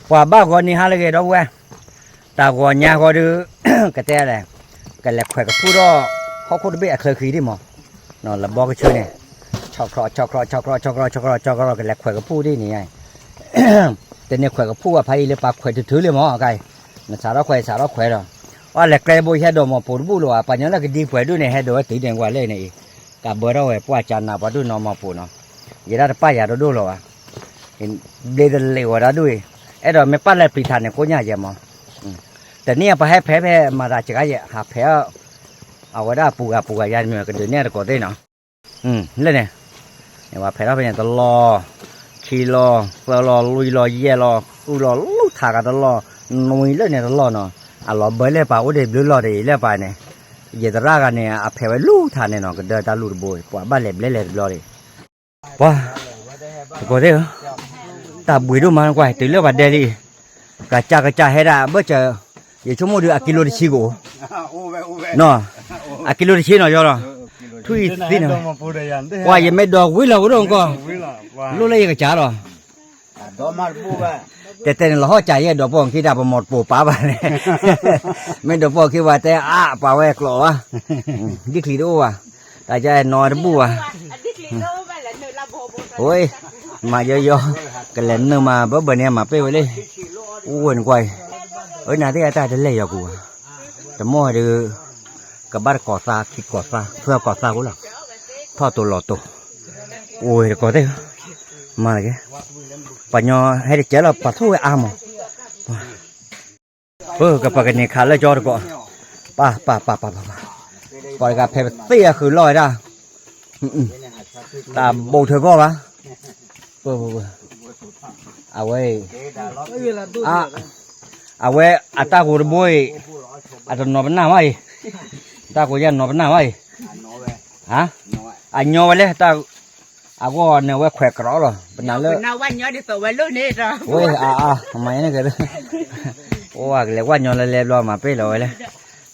ပှၤဘၣ်ဂီၤနံၤဟါလၢအဂ့ၤ ဒီပုၢ်ဝဲၢ်, တၢ်ဂီၤညါဃီဒီး ကတဲလဲၣ်, ကလဲၤခွဲးကဖူၣ်ဒီး ဟီၣ်ခိၣ်တဘ့ၣ်အချၢဃံဒံးမး, လၢဘီကဆၢန့ၣ်, ဆီၣ်ခြီၣ် ဆီၣ်ခြီၣ် ဆီၣ်ခြီၣ် ဆီၣ်ခြီၣ် ဆီၣ်ခြီၣ် ဆီၣ်ခြီၣ် ကလဲၤခွဲးကဖူၣ်ဒ်န့ၣ်ညါ, တန့ၢ်ခွဲးကဖူၣ်ဘၣ်ဖးယံာ်လၢပှၤခွဲးထုးထုးလံမး, အကါအံၤ, နစးထီၣ်ခွဲး စးထီၣ်ခွဲးဒီး, ပှၤလဲၤကျဲဘိဟဲဒိးမီၢ်ပိာ်တဘူၣ်လၢၤဘၣ်, ပှၤညီလၢကဒံကွဲးဒုၣ်န့ၣ် ဟဲဒိးဝဲတုၤန့ၣ်ကွၢ်လဲၣ်န့ၣ်အံၤ, ကးဘၢထီၣ်ဝဲပှၢ်ကၠါနးပှၤဒုၣ်နီၢ်မီၢ်ပိာ်နီၤ, ယဲဒၣ်တပၢ်ယၤတဒိၣ်လီၤဘၣ် ဘျ့တလ့ၣ်ဝဲဒၣ်ဒိၣ်အံၤ, အဲၣ်ဒိးမ့ၢ်ပၢ်လဲၤပျံၤထးန့ၣ် ကိညၣ်ယဲမး, တနံၣ်ပှၤဟဲဖဲးဖဲမၤတၢ်စှၤယဲ ဟးဖဲးအီၤ, အဝဲဒၣ်ပူၤဂၤပူၤဂၤယါမ့ၢ်ကဒုးနဲၣ်တကိးသ့ၣ်နီၤ, လၢန့ၣ်, ပှၤဖဲးထီၣ်ဖဲန့ၣ်တလီၢ်, ခံလီၢ်, သၢလီၢ်, လွံၢ်လီၢ်, ယဲၢ်လီၢ်, ဃုလီၢ်, လူၤထးဂၤတလီၢ်, နွံလၢန့ၣ်တလီၢ်နီၤ, အလီၤဘၢလၢပှၤအိၣ်ဒံးဘျုးလီၢ်တအံၤလၢပၢ်န့ၣ်, ယသရၣ်ဂၤန့ၣ် အဖဲးဝဲလူၤထးန့ၣ်နီၤ, ကဒၢတၢ်လူၤတဘိ, ပှၤဘၣ်လဲၤဘျဲလဲၤတဘျီဒံး ပှၤ, တကိးသ့ၣ်ဧၢ, တၢ်ဘှံးဒိၣ်မးကွၢ် တုၤလၢပှၤဒဲလံ, ကစၢ်ကစၢ်ဟဲဒၣ်ဘၣ်စၢၤ, ယဆိကမိၣ်ဒုးအကံလိတဆံကအိၣ်, နီၤ, အကံလိတဆံနီၤယီလီၤ, ထွံၣ်သံန့ၣ်, ပှၤယမ့ၢ်ဒိးဝံၤလီၤဝဲဒိၣ်ကီၢ်, လိၣ်လၢယကစၢ်လီၤ တဲတဲန့ၣ်လီၤဟီၣ်ကၢ်ယဲၢ်ဒီးပိာ်ခံတၢ်ပမီၢ်တပိာ်ပာ်ဘၣ်န့ၣ်, မ့ၢ်ဒီးပိာ်ခံဝဲတဲအါပာ်ဝဲကျိးဘၣ်, ဒ်ချံတအိၣ်ဘၣ်, တၢ်ကဲနီတဘူၣ်ဘၣ်, ဝဲ, မၤယီယီ, ကလဲၤနုာ်မးဘၢဘၢန့ၣ်မၤပ့ၢ်ဝဲလံ, အိၣ်ဝဲန့ၣ်ကွၢ်အံၤ, အၢနၤသ့ၣ်အတၢ်တလဲၢ်ယီၤကူၣ်ဘၣ်, တမီၢ်ဝဲဒုး, ကဘၣ်တကိးသါခံကိးသါ သၢကိးသါဖိလီၤ, ထီၣ်တိၤလီၤတိၤ, အိၣ်ဝဲတကိးသ့ၣ်, မၤတက့ၢ်, ပှၤညီဟဲတကဲလီၤ ပှၤထိၣ်ဝဲအါမး, ပကပၤကန့ၢ်ခးလၢကၠီတကိး, ပၢ်ပၢ်ပၢ်ပၢ်ပၢ်, ပှၤတဂၤဖဲပသ့ၣ်အဃုာ်လီၢ်ဝဲဒၣ်, တၢ်ဘိးထၢကီၢ်ဘၣ်, ပၢ်ပၢ်ပၢ်, အဝဲအံၤ, အဝဲအတၢ်ကိးတဘိအံၤ, အတနီၤပနၢ်ဘၣ်အံၤ, တၢ်ကိးယဲၢ်နီၤပနၢ်ဘၣ်အံၤ, ဟါ, အညီဝဲလဲၣ်, အဂီၢ်န့ၣ်ဝဲခွဲးကြီလီၤ ပနၢ်လၢ, ဝဲအါအါ မၤန့ၣ်ကဲ, အိၣ်ကလဲၤကွၢ်ညီလၢလဲၤဘျီမၤပ့ၢ်လီၤဝဲလဲၣ်,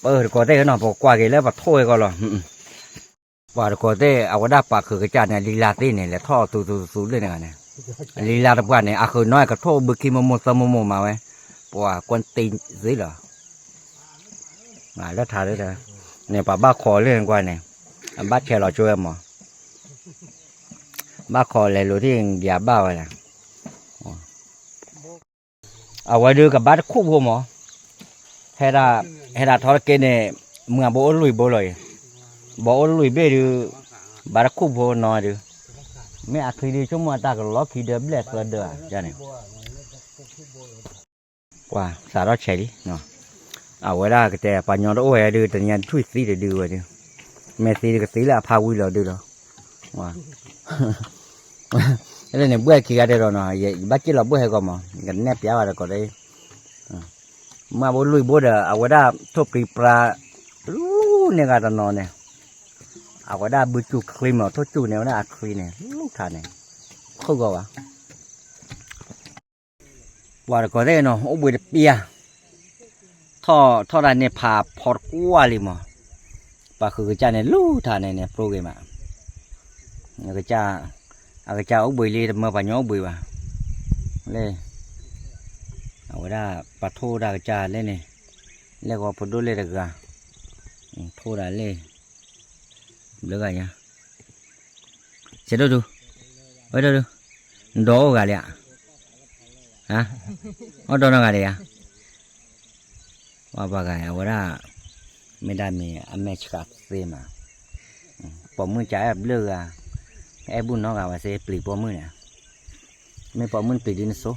ပၢ်တကိးသ့ၣ်နီၤ ပကကွၢ်က့ၤလၢပထိၣ်ဝဲကီးလီၤ ပှၤတကိးသ့ၣ် အဝဲဒၣ်ပာ်ခုးကစၢ်န့ၣ် လံလါသ့န့ၣ် လဲၤထီၣ်သူသူသူလၢန့ၣ်ဂၤန့ၣ်, လံလါတပှၢ်န့ၣ် အဃုာ်နီၢ်ကထိၣ်ဘုခံမိၢ်မိၢ်သၢမိၢ်မိၢ်မၤဝဲ, ပှၤကွၢ်တံၢ်သ့လီၤ, လၢထးလၢ, န့ၣ်ပှၤဘၣ်ခိးလၢန့ၣ်ကွၢ်န့ၣ်, အဘၣ်ဆဲးလီၤကၠိဝဲမး, ဘၣ်ခိးလဲၤလိာ်ထံၣ်ယၤဘၣ်ဝဲလဲၣ် အဝဲဒုးကဘၣ်တခူၣ်ဖိမး, ဟဲဒၣ်, ဟဲဒၣ်ထီတက့ၢ်န့ၣ်, မုၢ်အဘိအိၣ်လွံၢ်ဘိလီၤအံၤ, ဘိအိၣ်လွံၢ်ဘ့ၣ်ဒုး, ဘၣ်တခူၣ်ဖိနီၤဒုး, မ့ၢ်အချံဒုးဆိကမိၣ်အတၢ်ကလီၤခံဒၢဘျဲၣ်သၢဒၢဧါန့ၣ်, ပှၤစးထီၣ်ဆဲးလံ, အဝဲဒၣ်ကတဲပှၤညီတအိၣ်ဝဲဒုး တနံၤညါထွံၣ်သံတဒုဝဲဒုး, မ့ၢ်သံဒုးကသံလၢအဖါဝံၤလီၤဒုးလီၤ လၢန့ၣ်ဘှဲၣ်ခံဂၤတဲဒီးနီၤ ယဘၣ်စ့ၢ်လီၤဘှဲၣ်ဟဲကီးမး ကနဲၣ်ပျးဘၣ်ဒီးကီးဒဲး, မ့ၢ်အဘိလွံၢ်ဘိဒီး အဝဲဒၣ်ထိၣ်ပြံပြါ, လူၤန့ၢ်ဂၤတနီၤန့ၣ်, အဝဲဒၣ်ဘုကၠူၣ်ချံမး ထိၣ်ကၠူၣ်န့ၣ် အဝဲဒၣ်အချံန့ၣ် လူၤထးန့ၣ်, ခုၣ်ဂီၤဘၣ် ပှၤတကိးသ့ၣ်နီၤ အိၣ်ဘှံးတပျၢ်, ထီၣ်ထီၣ်တၢ်န့ၣ်ဖးဖီတကွၢ်လံမး, ပှၤဃုကစၢ်န့ၣ် လူၤထးန့ၣ်န့ၣ် ပြိဂ့ၤမး, အကစၢ်အိၣ်ဘှံးလံ တမၢပှၤညီအိၣ်ဘှံးဘၣ်, လၢ, အဝဲဒၣ်ပှၤထိၣ်တၢ်ကစၢ်လၢန့ၣ်, လၢဂီၤဖိဒိၣ်လၢတဂၤ, ထိၣ်တၢ်လၢ, ဘျုးဂၤညါ ဆဲးဒိၣ်ဒု, ဝဲဒိၣ်ဒု, နဒီအိၣ်ဂၤလံဧါ, ဟါ, အိၣ်ဒီနီတဂၤလံဧါ, ပှၤပှၤဂၤအဝဲဒၣ်, မ့ၢ်ဒၣ်မ့ၢ်အမဲာ်ဆှးသ့မး, ပိာ်မုၣ်ကအဲၣ်ဘျုးဂၤ, အဲၣ်ဘူၣ်နီတဂၤဝဲသ့ၣ်ပျံၤပိာ်မုၣ်န့ၣ်, မ့ၢ်ပိာ်မုၣ်ပျံၤဒ်နဆိ,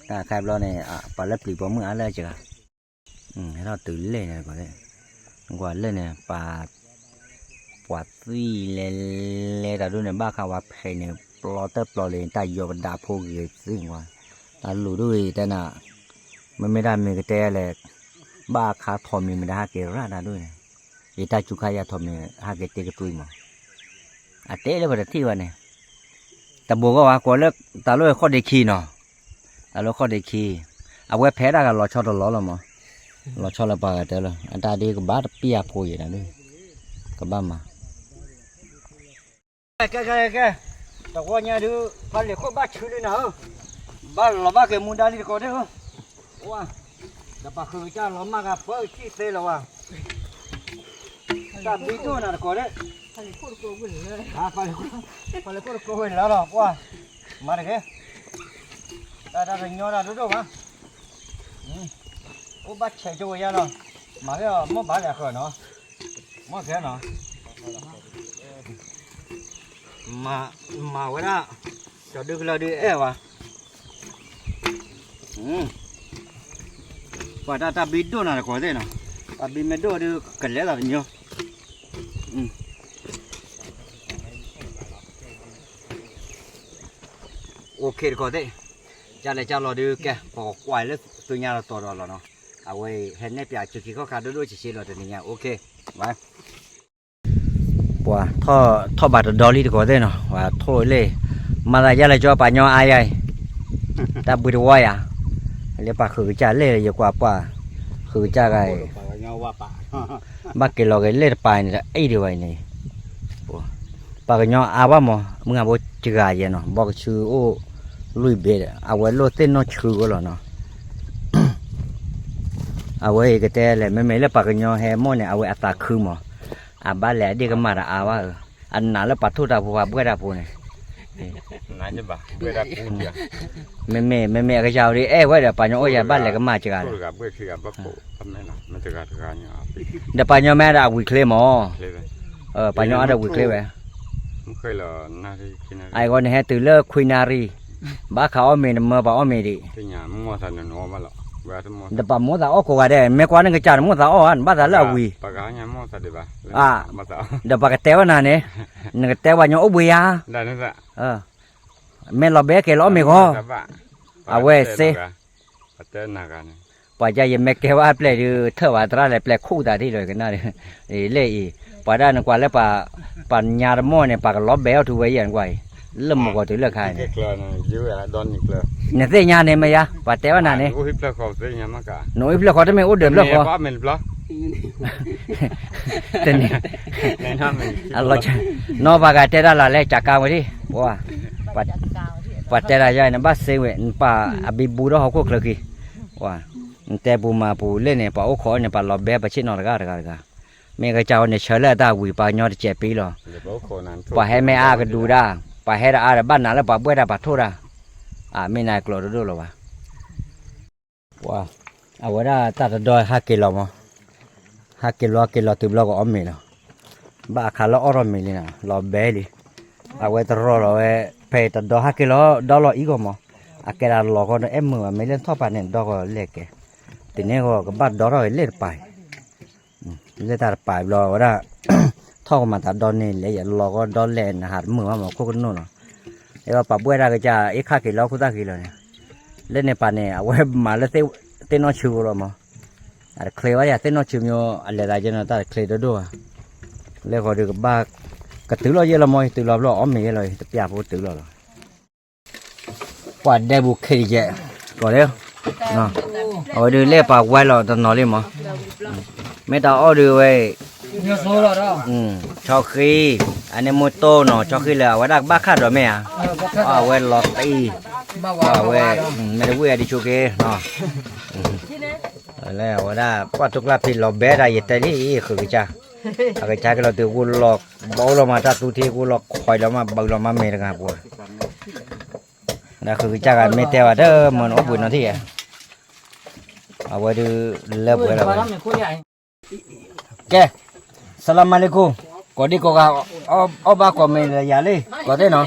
တၢ်ခါဘျီန့ၣ် ပှၤလၢပျံၤပိာ်မုၣ်အါလၢစှၤ ဟဲထီၣ်တုၤလဲၣ်န့ၣ်, ကွၢ်လၢန့ၣ် ပှၤ, ပှၤသံလဲၤလဲၤတၢ်ဒိၣ်န့ၣ် ဘၣ်ဃးဝဲဖဲန့ၣ် ပျီတၢ်ပျီလံ တၢ်ယီၤပဒးဖိဂ့ၤသ့ကွၢ်, တၢ်လူၤဒိၣ်ဂ့ၤတဲနၤ, မ့မ့ၢ်တၢ်မ့ၢ်ကတဲလဲၣ်, ဘၣ်ခါထီၣ်မံၤမ့ၢ်တဟဲက့ၤရၣ်တၢ်ဒိၣ်န့ၣ်, ယတၢ်စူၤခါယၤထီၣ်မံၤဟဲက့ၤတ့ကသွံမး, အတဲလၢပတထံၣ်ဘၣ်န့ၣ် တဘိးဂီၢ်ဝဲ ကွၢ်လၢတၢ်လၢဃီၣ်ဒ့ခံနီၤ, တၢ်လၢဃီၣ်ဒ့ခံ, အဝဲဖဲဒၣ်ဂၤလီၤဆီတလီၤလီၤမး, လီၤဆီလၢပှၤဂၤတဲလီၤ အတၢ်ဒ်ကဘၣ်တပျၢ်ဖိယဲၢ်နၤဒ်, ကဘၣ်မၤ ကဲကဲကဲ, တဂီၢ်ညါဒုး, ဖးလံာ်ခိၣ်ဘၣ်ဆူလံနၤဧၢ, ဘၣ်လီၤဘၣ်က့ၤမူဒါလံတကိးဒၣ်ဧၢ, ဝါ, ဒီးပှၤဃုာ်ကစၢ်လီၤမၢ်ဂၤပၢဆံၣ်သ့လီၤဝါ, တၢ်ဘံဒိၣ်နၤတကိးဒၣ်, ပှၤလဲၤခိၣ်တကိးဝဲလၢလီၤ ပှၤ, မၤတဂ့ၤ, တၢ်တၢ်တညီတၢ်ဒိၣ်ဒိၣ်မး, အိၣ်ဘၣ်ဆဲးကၠိဝဲယါလီၤ, မၤဂ့ၤအီၤ မိၢ်ဘၣ်လဲၤဃၢၤနီၤ, မိၢ်ကဲနီၤ, မၤဝဲဒၣ်, ကၠီဒုကလၢဒုအဲၣ်ဝါ ပှၤတၢ်တၢ်ဘံဒိၣ်နၤတကိးသ့ၣ်နီၤ, တၢ်ဘံမ့ၢ်ဒိၣ်ဒုးကလဲၤသးတညီ, အိၣ်ခ့တကိးသ့ၣ်, ကလဲၤကလီၤဒုးကဲ ပကွၢ်လၢသုညါလီၤတီၤဒီးလီၤနီၤ, အဝဲဟဲနဲၣ်ပၠးစူခံခီၣ်ခါဒိၣ်ဒိၣ်ဆံးဆံးလီၤတနံၤညါ အိၣ်ခ့, ပှၤထီၣ်ဘၣ်တဒီလံတကိးသ့ၣ်နီၤ, ပှၤထိၣ်လၢ, မၤသးယါလၢကၠီပှၤညီအါယါအံၤ, တၢ်ဘှံးတဝီယါ, လၢပှၤဃုာ်ကစၢ်လဲၣ် ယကွၢ်ပှၤဃုာ်ကစၢ်ဂၤအံၤ, ဘၣ်က့ၤလီၤက့ၤလဲၣ်တပၤန့ၣ် အံၤဒံးဝဲအံၤန့ၣ်, ပှၤကညီအါဘၣ်မး မုၢ်ဟးဘိစှၤယဲနီၤ ဘီကဆူအိၣ်လွံၢ်ဘ့ၣ်ဒီး အဝဲလိၣ်သ့ၣ်နီၣ်ဆှုကလီၤနီၤ အဝဲအံၤကတဲလဲၣ် မ့မ့ၢ်လၢပှၤကညီဟဲမိၢ်န့ၣ် အဝဲအသးခုမး, အဘၣ်လဲၤအဒ့ၣ်ကမၣ်တအါဘၣ်ဧၢ, အနာ်လၢပှၤထိၣ်တၢ်ဖိပှၤဘှဲၣ်တၢ်ဖိန့ၣ်, မ့မ့ၢ် မ့မ့ၢ်အကစၢ်အိၣ်ဒ်အဲၣ်ဝဲဒီး ပှၤညီအိၣ်ယၤဘၣ်လဲၤကမၣ်စှၤဒီး ဒီးပှၤညီမ့ၢ်ဒီးအဝံၤချ့မး, ပှၤညီအါဒီးဝံၤချ့ဝဲ, အဂီၢ်နဟဲတုၤလၢခွံနၣ်ရံၣ်, ဘၣ်ခးအီၣ်မ့ၤနမၢပှၤအီၣ်မ့ၤဒံး, ဒီးပှၤမိၢ်သးအီၣ်ကိးဂၤဒဲး မ့ၢ်ကွၢ်နကစၢ်နမိၢ်သးအီၣ်ဧါ နဘၣ်သးလၢအဝံၤ, ဒီးပှၤကတဲဝဲနၤန့ၣ်, နကတဲပှၤညီအိၣ်ဘှံးယါ, မ့ၢ်လီၤဘဲကဲလီၤအီၣ်မ့ၤဂီၢ်, အဝဲစ့ ပှၤကယမ့ၢ်ကဲဝဲအပျဲၢ်ဒုး ထၢၣ်ဝဲသရၣ်လဲၤပျဲခိၣ်သးထံၣ်လီၤကနၣ်ဒီး, လၢအံၤ, ပှၤဒၣ်နကွၢ်လၢပှၤ, ပှၤညါတမီၢ်န့ၣ် ပှၤကလီၤဘဲအီၣ်ထူဝဲယဲၢ်နကွၢ်အံၤ, လၢမုၢ်ကီၢ်တုၤလၢခါန့ၣ်, နသ့ၣ်ညါန့ၣ်မ့ၢ်ယါ ပှၤတဲဝဲနၤန့ၣ်, နအိၣ်ဖျၢၣ်ဃီ, တန့ၣ်, နီၢ်ပှၤဂၤတဲတၢ်လၢလဲၤကးကါဝဲဒၣ်, ပှၤတဲတၢ်ယါနဘၣ်စ့ဝဲ နပၢ်အဘံဘူထီၣ်ဟီၣ်ခိၣ်ချၢခံ, နတဲပူၤမၤပူၤလၢန့ၣ် ပှၤအိၣ်ခိးန့ၣ် ပှၤလီၤဘဲပဆ့ၣ်နီၤတဂၤတဂၤတဂၤ, မ့ၢ်ကစၢ်ဝဲန့ၣ်ဆၢလၢအတၢ်ဝံၤ ပှၤကညီတစဲးပံလီၤ, ပှၤဟဲမ့ၢ်အါကဒူဒၣ်, ပှၤဟဲတအါဒီးဘၣ်နၤလၢပှၤဘှဲၣ်တၢ်ပှၤထိၣ်တၢ်, အမ့ၢ်နၤကျိးတဒိၣ်လီၤဘၣ် ပှၤ, အဝဲဒၣ်တၢ်တဒီဟးက့ၤလီၤမး, ဟးက့ၤလီၤဟးက့ၤလီၤတုၤဘျီကအီၣ်မ့ၤလီၤ, ဘၣ်အခါလၢအီၣ်ထီၣ်မ့ၤလံနီၤ လီၤဘဲလံ, အဝဲတရီလီၤဝဲ, ဖဲတဒီဟဲက့ၤလီၤ ဒီလီၤအံၤဂီၢ်မး, အကဲဒၣ်လီၤကီဒီးအဲၣ်မုာ်ဘၣ် မ့ၢ်လၢထီၣ်ပာ်န့ၣ်ဒီကီလဲၣ်ကဲ, တန့ၢ်ဂီၢ်ကဘၣ်ဒီထီၣ်က့ၤလၢတပၤအံၤ လၢတၢ်တပာ်ဘျီဝဲဒၣ်, ထီၣ်ကမၤသးဒီန့ၣ်လဲၣ် ယလီၤကီဒီလဲၣ် နဟးတမုာ်ဘၣ်မး ခိၣ်ကနိၣ်နီၤ, အဲၣ်ဘၣ်ပှၤဘှဲၣ်တၢ်ကစၢ် အ့ၣ်ခါက့ၤလီၤခိၣ်သၣ်ဃံလီၤန့ၣ်, လၢန့ၣ်ပာ်န့ၣ် အဝဲမၤလၢသ့ၣ်နီၣ်ဆူကလီၤမး, အတချ့ဝဲယသ့ၣ်နီၣ်ဆူမး အလဲၤသးယဲနီၤ တၢ်တချ့ဒိၣ်ဒိၣ်ဧါ, လၢဃီဒီးကဘၣ်, ကတုၤလီၤယဲလီၤမး ယတုၤလီၤဘျီအီၣ်မ့ၤယဲလီၤ တပျၢ်ဖိတုၤလီၤလီၤ ပှၤဒဲဘူးခဲအံၤကဲ, ကီးဒဲ, အဝဲဒုးလဲၣ်ပှၤဝဲလီၤတနီၤလံမး, မ့ၢ်တၢ်အီၣ်ဒုးဝဲ, ဆီဃံ, အန့ၣ်မူတိၢ်နီၤ ဆီဃံလၢအဝဲဒၣ်ကဘၣ်ခၣ်ဒီးမ့ၢ်ဧါ, အဝဲလီၤတံၢ်, အဝဲ, မ့ၢ်တဝံၣ်အဒံးဆိက့, လၢအဝဲဒၣ် ပှၤတိကျၢ်ဖံးလီၤဘဲဒၣ်ယတဲလံ ဃုာ်ကစၢ်, အကစၢ်ကလီၤတုၤ ကအိၣ်လီၤဘီလီၤမးတၢ်သူထံ ကအိၣ်လီၤခွဲးလီၤမးဘၢလီၤမးမ့ၢ်တဂၤပှၤ, ဒီးဃုာ်ကစၢ်ဂၤမ့ၢ်တဲဘၣ်တမၢနအိၣ်ဘှံးနီၤထံၣ်ဧါ, အဝဲဒုးလၢပှဲၤလီၤဝဲ ကဲ, စလါမၤလ့ကိ, ကိးဒံကိးဂၤ, အီၣ်ဘၣ်ကိးမ့ၤလၢယၤလံ ကိးသ့ၣ်နီၤ,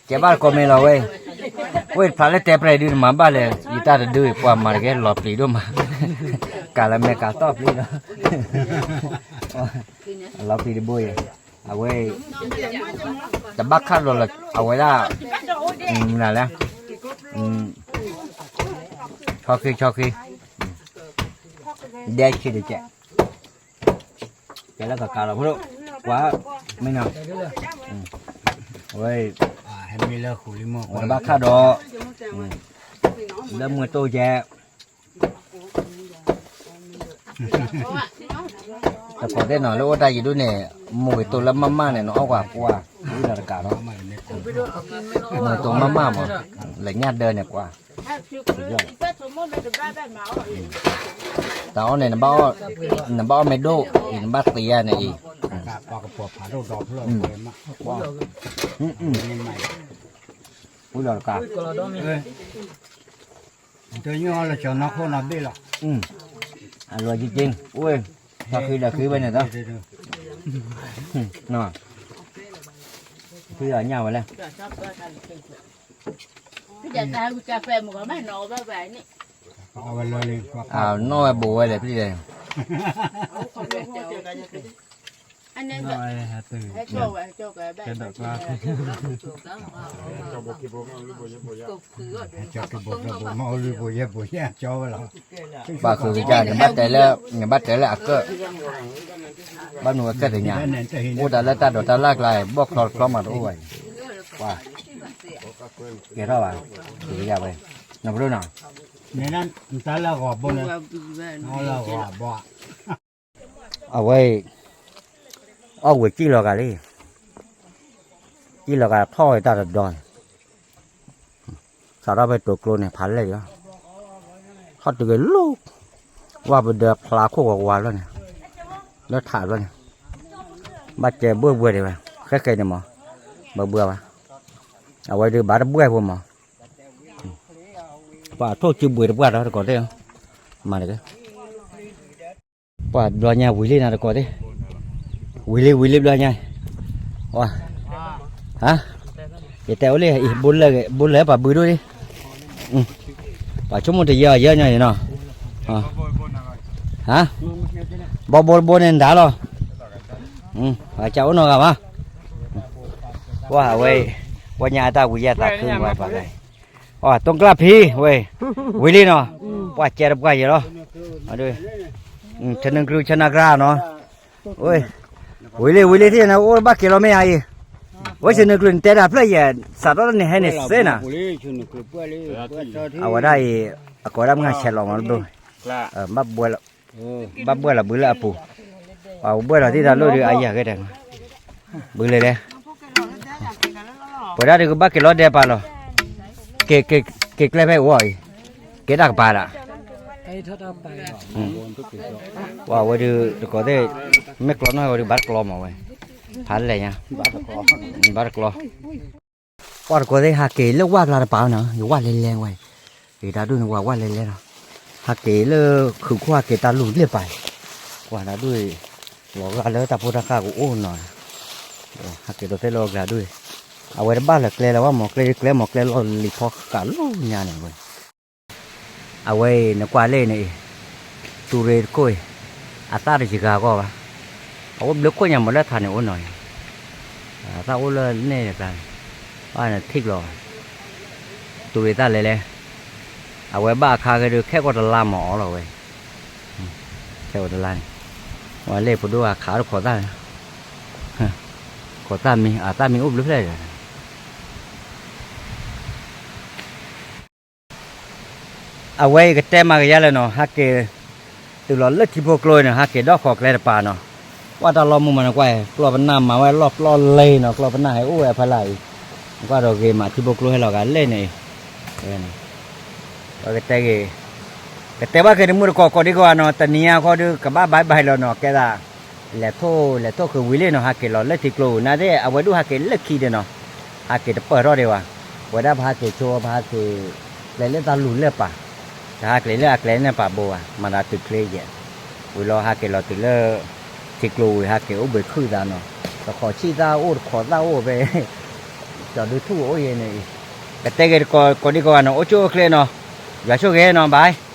ကဲဘၣ်ကိးမ့ၤလီၤဝဲ, ဝ့ၢ်တဖျါလၢတဲပြဲၤဒုးတမၤဘၣ်လဲၣ် ယတၢ်တဒုအံၤ ပှၤမၤတကဲလီၤပျံၤဒိၣ်မး, ကးလၢမဲာ်ကးတီၢ်ပျံၤလီၤ, လီၤပျံၤတဘိအံၤ, အဝဲ တဘၣ်ခၣ်လီၤလီၤ အဝဲဒၣ်, မနုၤလဲၣ်, ဆီဃံဆီဃံ, ဒဲဆံးတကဲး, ကဲလၢကကးလီၤဖိဒိၣ်, ကွၢ်, မ့ၢ်နီၤ, အဝဲ, တဘၣ်ခၣ်ဒီး, လၢမွဲတိၢ်ကဲ တကိးသ့ၣ်နီၤ လၢအိၣ်တၢ်ယံၤဒိၣ်န့ၣ်, မူဂ့ၤတိၢ်လၢမးမးန့ၣ် နအီၣ်ကွၢ်ပှၢ်, ဝံၤဒီးတကးဒီး, မူဂ့ၤတိၢ်မးမးမး, လၢညၣ်ဒၢန့ၣ်ကွၢ်, တၢ်အီၣ်န့ၣ် နဘၣ်အီၣ်မ့ၢ်ဒိၣ်အံၤ နဘၣ်သ့ဧါန့ၣ်အံၤ, ဝံၤဒီးတကး, တညီလၢကၠီၤနီၢ်ခိၣ်နီၢ်ဘ့ၣ်လီၤ, အလွယ်ကြီးကြီး, အိၣ်, ထီၣ်ဃံဒီးဃံဝဲန့ၣ်သီ, ဃံဒီးညၣ်ဝဲလဲၣ်. နီၢ်ဝဲဘူးဝဲလဲၣ် ဖဲလဲၣ်. ပာ်ဃုာ်ကစၢ် နဘၣ်တဲလၢ, နဘၣ်တဲလၢအကၢၣ်, ဘၣ်မနုၤအကၢၣ်သ့ၣ်ညါ, အိၣ်တၢ်လၢတၢ်ဒိးတၢ်လၢ်ကျါအံၤ ဘီၣ်ချီတချီမးတအိၣ်ဘၣ်အံၤ, ပှၤ, ကဲထီၣ်ဘၣ်, ဝဲ, နီၢ်ပဒိၣ်နီၤ, တၢ်လၢဂီၤဘိန့ၣ်, လၢဂီၤဘိ, အဝဲအံၤ, အီၣ်ဝံၤကံၣ်လီၤဂာ်လံ, ကံၣ်လီၤဂာ်ထီၣ်ဝဲတၢ်တဒီန့ၣ် စးထီၣ်ဖဲတိၤကျိန့ၣ် ဖးလဲၢ်ဒံး, ထီၣ်တုၤက့ၤလီၤ, ဝၣ်ပဒၢဖျါခိၣ်ဝါဝါလီၤန့ၣ်, လၢထးဘျီန့ၣ်, ဘၣ်ကဲဘှဲၣ်ဘှဲၣ်ဒံးဝဲ, ဃဲဃဲန့ၣ်မး, ဘၣ်ဘှဲၣ်ဘၣ်, အဝဲဒုးဘၣ်တဘှဲၣ်ဖိမး, ပှၤထိၣ်စုဘှံးတပှၢ်ဒီးတကိးသ့ၣ်, မၤတက့ၢ် ပှၤဘျီညါဝံၤလံနၤတကိးသ့ၣ်, ဝံၤလံဝံၤလံဘျီညါ, ဝါ, ဟါ, ယတဲအိၣ်လံ, ဘိလၢပှၤဘုဒိၣ်လံ, ပှၤဆိကမိၣ်တယဲၢ်အီၤယဲၢ်ညီအံၤနီၤ, ဟါ, ဘီဘိတဘိန့ၣ်နဒါလီၤ, ပှၤကအိၣ်နီၤဂၤဘၣ်, ဝါဝဲ, ပှၤညါအတၢ်ဝံၤယဲၢ်သးခုမးပှၤဂၤ, အီၣ်တိကျၢ်ဖံဝဲ, ဝံၤလံနီၤ, ပှၤကဲတပှၢ်ယဲၢ်လီၤ, ဆနုကျုဆနကြၢနီၤ, ဝံၤလံဝံၤလံထံၣ်န့ၣ် အိၣ်ဘၣ်က့ၤလီၤမ့ၢ်ဧါအံၤ, ဝဲဆနုကျုနတဲတၢ်ဖျၢၣ်ယဲၢ် စးထီၣ်တန့ၢ်ဟဲန့ၣ်စ့နၤ, အဝဲဒၣ်အံၤ, အကိးဒၣ်မုၢ်ဆဲးလီၤမးတဘိ, ဘၣ်ဘှဲၣ်, ဘၣ်ဘှဲၣ်လီၤဘုလၢအပူၤ, ပှၤဘှဲၣ်လီၤသံတၢ်လိၣ်ဒုးအယၤဂ့ၤတဲ, ဘုလၢလဲၣ် ပဝဲဒၣ်ဒုးကဘၣ်က့ၤလီၤဒဲးပာ်လီၤ, က့ၤကျဲဖဲအံၤ, က့ၤတၢ်ကပၤဒၣ်, ပှၤဝဲဒုးတကိးသ့ၣ်, မ့ၢ်ကျီနီၢ်ဝဲဒုးဘၣ်တကျီမးဝဲ, ဖးလဲၢ်ညါ, ဘၣ်တကျီ, ပှၤတကိးသ့ၣ်ဟးက့ၤလၢဝၣ်ကျါတပၤနီၤ ယဝၣ်လဲၤလဲၤဝဲ, ယတၢ်ဒူၣ်န့ၣ်ဝဲဝၣ်လဲၤလဲၤလီၤ, ဟးက့ၤလၢခုးခိၣ်ဟးက့ၤတၢ်လူၢ်လၢပၤ, ပှၤတၢ်ဒူၣ်, လီၤဂာ်လၢတၢ်ဖိတၢ်ဃၢ်ကအိၣ်နီၤ, ဟးက့ၤဒီးသ့ၣ်လၢအကျါဒူၣ်, အဝဲတဘၣ်လၢၤကျဲလၢၤဘၣ်မး ကျဲကျဲမး ကျဲလီၢ်လံၤဖီဃာ်လီၤညါန့ၣ်ဝဲ အဝဲအံၤနကွၢ်လၢန့ၣ်အံၤ, တူၢ်ရ့ၣ်တခိၣ်အံၤ, အသၣ်တယဂၤဂီၢ်ဘၣ်, အအိၣ်ဘျုးခိၣ်ညါမးလၢထးန့ၣ်အိၣ်နီၤ, အသၣ်အိၣ်လၢန့ၣ်တကျါန့ၣ်, ဘၣ်နထံၣ်ဘျီ, တူၢ်ရ့ၣ်သၣ်လဲၤလဲၤ, အဝဲဘၣ်အခါက့ၤဒုးခဲကိာ်တလါမးအီၤလီၤဝဲ, ခဲကိာ်တလါန့ၣ်, ဝဲလၢပဒိၣ်အခးတခိးသၣ်, ခိးသၣ်မံ အသၣ်မံအိၣ်ဘျုးဖျဲၣ်ဒီး အဝဲအံၤကတဲမၤကယါလဲၣ်နီၤ ဟးက့ၤ, တုၤလီၤလၢထံဖိကျိအံၤနီၤ ဟးက့ၤဒီးဃီၤကျဲတပၤနီၤ, ကွၢ်တၢ်လီၢ်မုၢ်မးန့ၣ်ကွၢ်, ကျီၢ်ပနၢ်မၤဝဲလီၢ်ပျီလံနီၤ ကျီၢ်ပနၢ်ဟဲအိၣ်ဝဲဖဲလၢအံၤ, ကွၢ်ဒီးဂ့ၤမးထံဖိကျိဟဲလီၤဂာ်လဲၣ်န့ၣ်အံၤ, ကတဲဂ့ၤ, ကတဲဘၣ်က့ၤတမုၢ်တကိးကိးဒံကီးနီၤ တနံၤအံၤဃီဒုး ကဘၣ်ဘၣ်ဘၣ်လီၤနီၤ ကဲသး လဲၤထိၣ်လဲၤထိၣ်ဃုာ်ဝံၤလံနီၤ ဟးက့ၤလီၤလၢထံကျိပူၤ နာ်သ့ၣ် အဝဲဒိၣ်ဟးက့ၤလၢခံဒံးနီၤ, ဟးက့ၤတပၢၢ်ထီၣ်ဒံးဘၣ်, ပဝဲဒၣ်ပဟးက့ၤဆိ ပဟးက့ၤ, ကျဲလၢတၢ်လူၢ်လၢပၤ, တဟးကျဲလၢအကျဲန့ၣ်ပာ်ဘိဘၣ် မၤသးတုၤချ့ယဲၢ်, ဝံၤလီၤဟးက့ၤလီၤတုၤလၢ, ထံကျိပူၤဟးက့ၤအိၣ်ဘှံးခုၣ်သးနီၤ, တခီဆံၣ်သၣ်အိၣ်တခီသၣ်အိၣ်ဖဲ, ကၠီၤဒုထူၣ်အိၣ်ယဲၢ်န့ၣ်အံၤ, ကတဲဂ့ၤတကိးကိးဒံကီးနီၤ အိၣ်ဆူၣ်အိၣ်ချ့နီၤ, ယွၤဆိၣ်ဂ့ၤနီၤ bye.